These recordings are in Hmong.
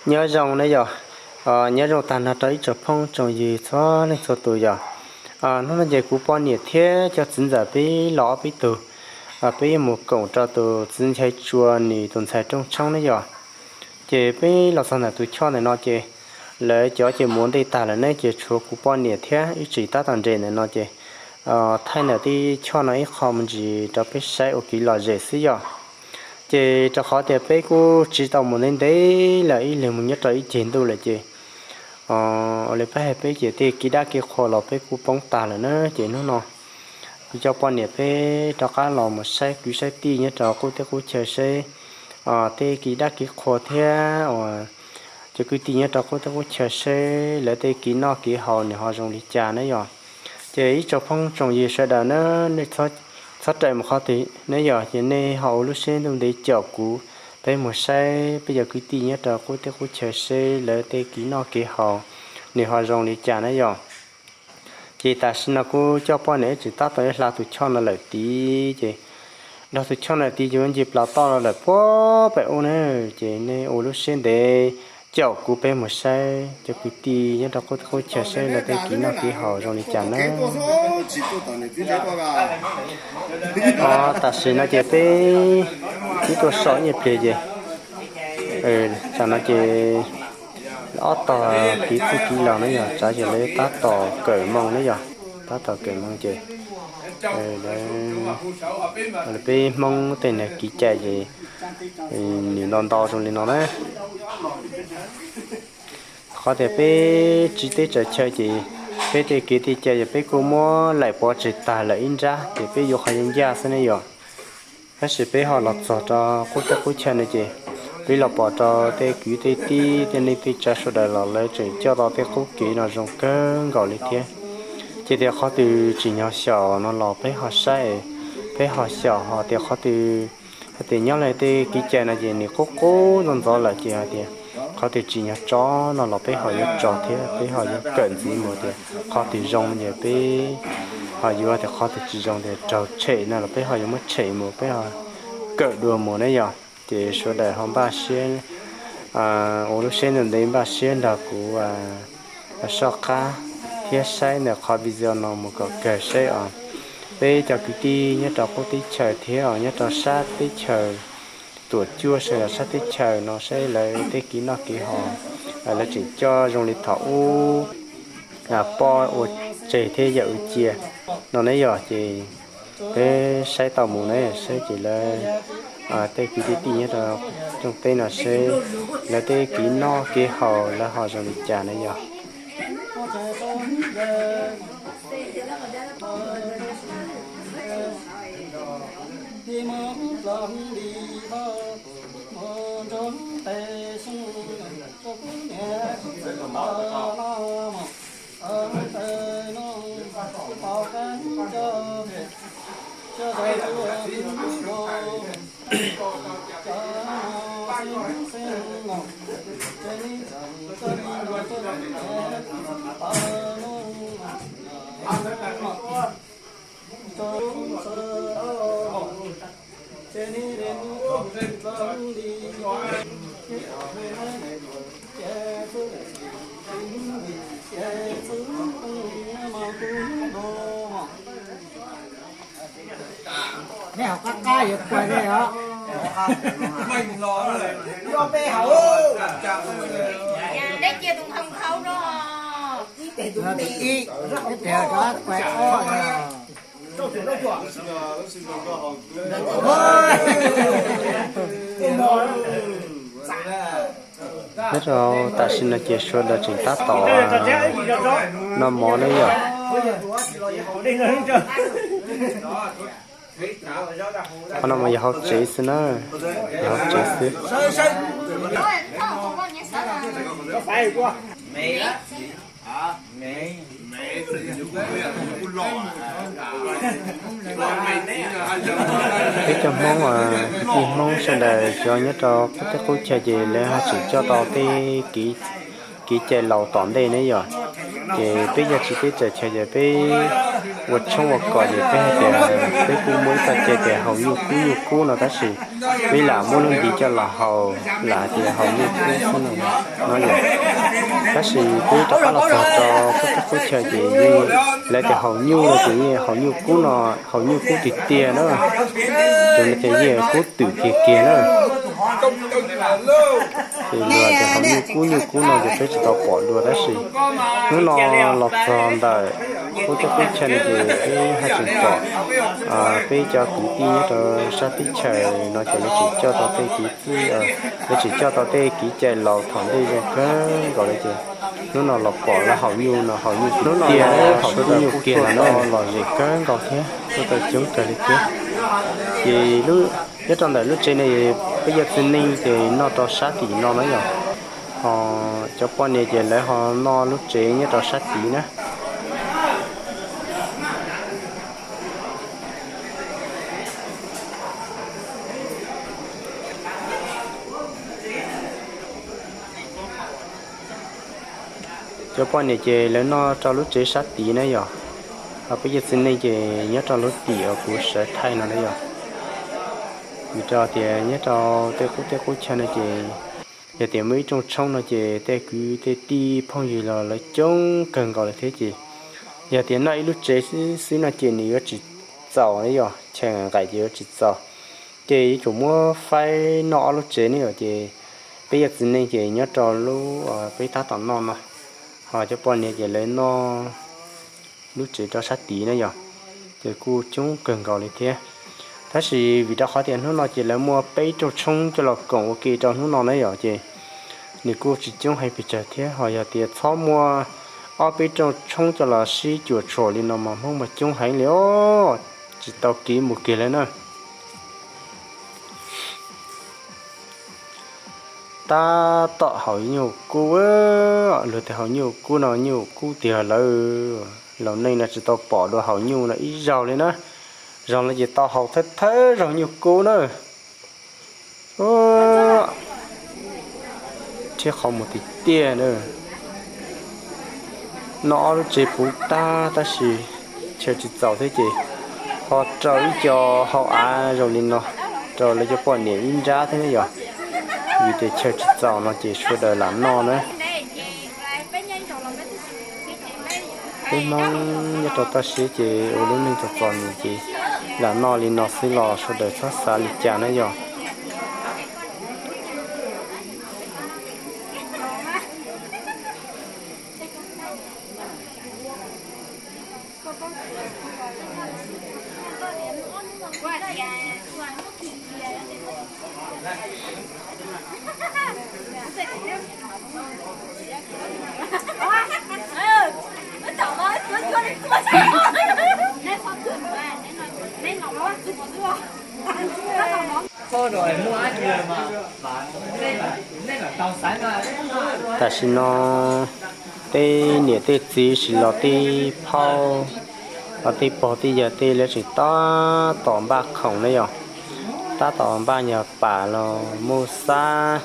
Nyob zoo na yog, nyob zoo tag nrho rau ib tsoom phooj tsoom ywg txhua leej txhua tus yog. Hnub no ces kuv poj niam thiab cov txiv ntxawm peb los ob peb tug, peb yuav mus koom rau tus txiv Nchaiv Tsua nws tus ntxhais rooj tshoob na yog. Ces peb los txog ntawm tus choj ntawm no ces lawv cov ces mus ua ntej tag lawm ne, ces tshuav kuv poj niam thiab ib tsev tab tom nres ntawm no ces thaij ntawm tej choj no ib qho me ntsis rau peb saib ua kev lom zem xwb yog. Ces rau qhov tias peb kuj tsis tau mus ntev ntev lawm, ib leeg mus nyob rau ib ceg ntuj lawm ces ua li peb hais peb ces tej kev dab kev qhua los peb kuj poob tag lawm na. Ces hnub no kuv coj poj niam peb rov qab los mus saib kwv saib tij nyob rau qub teb qub chaw seb tej kev dab kev qhua thiab uas cov kwv tij nyob rau qub teb qub chaw seb lawv tej kev noj kev haus nws ho zoo li cas na yog. Ces ib tsoom phooj tsoom ywg sawv daws na, nej txhob rawm mus qhov twg na yog, ces nej ho ua lub siab ntev caum kuv, peb mus saib peb cov kwv tij nyob rau qub teb qub chaw seb lawv tej kev noj kev haus nws ho zoo li cas na yog. Ces tam sim no kuv coj poj niam ib tsev tab tom ib hla tus choj no lawm tid ces nrog tus choj no tid ces ua nce plas toj los lawm puag pem ub na. Ces nej ua lub siab ntev caum kuv peb mus saib cov kwv tij nyob rau qub teb qub chaw seb lawv tej kev noj kev haus zoo li cas na. Tam sim no ces peb twb tuaj so ib nyuag pliag ces tam no ces ob tog kev txij kev los na yog, tsav ces lawv tab tom kawm moo na yog, tab tom kawm moo ces peb Hmoob tej niag kev cai ces nws ntau ntau zoo li no na. Qhov tias peb tsis teb tsaws chaw ces peb tej kev tej cai ces peb kuj muab laim pov tseg tag lawm ib nrab ces peb yuav qhov yeej ncaj xwb ne yom. Tab sis peb ho los txog rau qub teb qub chaw no ces peb los pom rau tej kwv tej tij tej neej tej tsav sawv daws los lawv tseem coj tau tej qub kev no zoo kawg nkaus li thiab. Ces tias qhov twg tsim nyog xyaum no los peb ho saib, peb ho xyaum, ho tias qhov twg hais tias nyob li tej kev cai no ces nws qub qub ntxov ntxov lawm ces hais tias qhov twg tsim nyog tso no los peb ho yuav tso thiab peb ho yuav kawm ntxiv mus tias qhov twg zoo no ces peb ho yuav, tias qhov twg tsis zoo tias raug tshem no los peb ho yuav muab tshem mus peb ho kawm dua mus na yog. Ces sawv daws ho npaj siab ua lub siab ntev ntev npaj siab nrog kuv soj qab thiab saib ntawm qhov video no mus kom kawg saib os. Peb cov kwv tij nyob rau qub teb chaws thiab os nyob rau sab teb chaws Tuam Cuaj sawv daws sab teb chaws no saib lawv tej kev noj kev haus lawv tseem coj zoo li thaum ub poj ua tseg thiab yawm ua cia no ne yog. Ces peb saib tau mus ne, saib ces lawv tej kwv tij tij nyob rau rooj teb no seb lawv tej kev noj kev haus lawv ho zoo li cas ne yog. Nej hauv qab qab yuav kuas nej os. Ib, ib tes rov kuas ob. Nyob rau tam sim no ces sawv daws tseem tab tom noj mov ne yom. Qhov no mas yog hauv tsev xwb na, yog hauv tsev xwb. Peb cov Hmoob, kwv tij Hmoob sawv daws cov nyob rau qub teb qub chaw ces lawv haj tseem coj tau tej kev cai laus tom ntej ne yom. Ces peb yog tsis teb tsaws chaw ces peb ua tshoob ua kos ces peb hais tias peb kuj muaj ib txoj cai tias haus nyuj kub nyuj kub no tab sis peb lam muab lub ntiv coj los haus, lam hais tias haus nyuj kub xwb no, no yom. Tab sis peb rov qab los txog rau qub teb qub chaw ces yeej, lawv tias haus nyuj no ces yeej haus nyuj kub no, haus nyuj kub tiag tiag na. Ces no ces yeej kub twm kiag kiag na. Ces luag tias haus nyuj kub nyuj kub no ces peb tsis tau pom dua tab sis hnub no los txog ntawm qub teb qub chaw no ces peb haj tseem pom peb cov kwv tij nyob rau sab teb chaws no ces lawv tseem coj tau tej kev txwj, lawv tseem coj tau tej kev cai laus thaum ntej zoo kawg nkaus li ces hnub no los pom lawv haus nyuj no haus nyuj tiag tiag, haus nyuj kiag no na, lom zem kawg nkaus thiab, tuaj tau coob kawg li thiab. Ces nyob rau ntawm lub tsev no peb yog txiv neej ces noj rau sab tim no na yom, ho cov poj niam ces lawv ho noj lub tsev nyob rau sab tid na. Cov poj niam ces lawv noj rau lub tsev sab tid na yom, ho peb yog txiv neej ces nyob rau lub tim uas kuv sawv thaij no na yom. Vim rau tias nyob rau tej qub teb qub chaw no ces yog tias muaj ib rooj tshoob no ces tej kwv tej tij phooj ywg los lawv coob kawg nkaus li thiab ces yog tias noj ib lub tsev xwb no ces nws yuav tsis txaus na yom, chaw nqaim ces yuav tsis txaus. Ces yuav tsum muab faib noj ob lub tsev ne yom, ces peb yog txiv neej ces nyob rau lub peb tab tom noj no, ho cov poj niam ces lawv noj lub tsev rau sab tid na yom, ces kuj coob kawg nkaus li thiab. Tab sis vim rau qhov tias hnub no ces lawv muaj peb rooj tshoob coj los koom ua ke rau hnub no na yom, ces nws kuj tsis coob heev pes tsawg thiab, ho yog tias txhob muaj ob peb rooj tshoob coj los sib cuam tshuam li no mas Hmoob mas coob heev li os, tsis tau kev mus kiag li na. Tab tom haus nyuj kub, luag tias haus nyuj kub no nyuj kub tiag lawm. Laus neej no tsis tau pom dua haus nyuj no ib zaug li na. Zaum no ces tau haus thawj thawj zaug nyuj kub na. Rhiab qhov muag tiag tiag na. Noj ob lub tsev puv tag tab sis chaw tsis txaus thiab ces ho rau ib co hau av zoo li no rau lawv cov poj niam ib nrab thiab ne yom. Vim tias chaw tsis txaus no ces sawv daws lam noj na. Peb Hmoob nyob rau toj siab ces ua lub neej txom txom nyem ces lam noj li no xwb los sawv daws txhob xav li cas na yom. Tam sim no tej niam tej txiv sis los tej phauj los tej pog tej yawg tej lawv tseem tab tom npaj khoom na yom. Tab tom npaj nyuag pam los muj xab,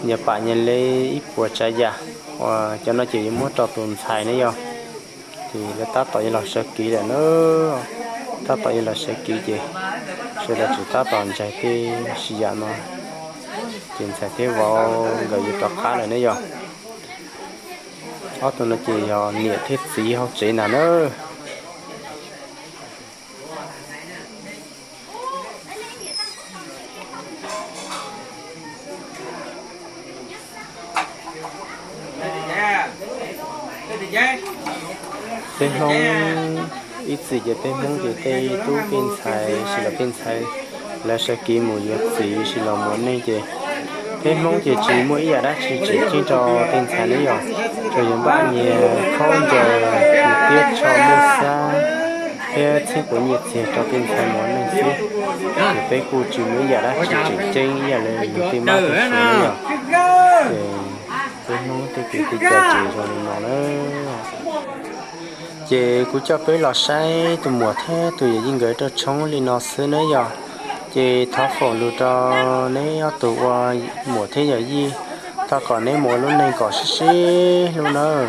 nyuag pam nyuag le ib puas tsav yam uas cov no ces yuav muab rau tus ntxhais na yom. Ces lawv tab tom yuav los sawv kev lawm na. Tab tom yuav los sawv kev ces sawv daws tseem tab tom ntsaig tej siv yam no. Ces ntxhais thiab vauv nkawd yuav rov qab lawm ne yom. Ob tug no ces yog niam thiab txiv hauv tsev ntag na. Peb Hmoob ib txwm ces peb Hmoob ces tej tub tej ntxhais sis los tej ntxhais lawv sawv kev mus yuav txiv sis los mus ua neej ces peb Hmoob ces tsis muaj ib yam dab tsi tseem ceeb rau tej ntxhais ne yom. Tsuas yog npaj nyias khaub ncaws, mus tiab tsho muaj xab thiab txheeb quav nyiaj txiag rau tej ntxhais mus ua neej xwb. Ces peb kuj tsis muaj ib yam dab tsi tseem ceeb ib yam li tej mab tej suav ne yom. Ces peb Hmoob tej kev tej cai ces zoo li no na. Ces kuv coj peb los saib tus muam thiab tus yawm yij nkawd rau tshoob li no xwb na yom. Ces thov foom lus rau neb ob tug ua muam thiab yawm yij, thov kom neb mus ua lub neej kom sib sib hlub nawb.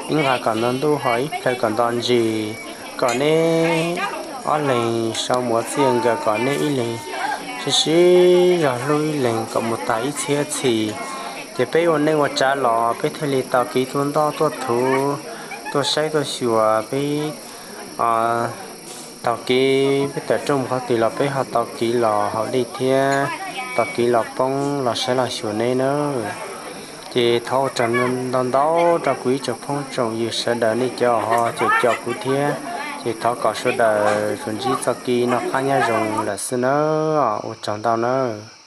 Ib nqa kom nto ntuj ho ib plhaw kom nto ntsis, kom nej ob leeg sau mus ua txij nkawm kom nej ib leeg sib sib zog hlub ib leeg kom mus tas ib txhiab txhis. Ces peb ua neej ua tsav los peb thiaj li tau kev tuaj ntoj tuaj thuv, tuaj saib tuaj xyuas peb tau kev, peb tawm rooj mus qhov twg los peb ho tau kev los haus dej thiab tau kev los poob los saib los xyuas nej nawb. Ces thov ua tsaug ntau ntau rau kuv ib tsoom phooj tsoom ywg sawv daws nej cov ho caum caum kuv thiab. Ces thov kom sawv daws tsuas ntsib txoj kev noj qab nyob zoo lawm xwb nawb. Ua tsaug ntau nawb.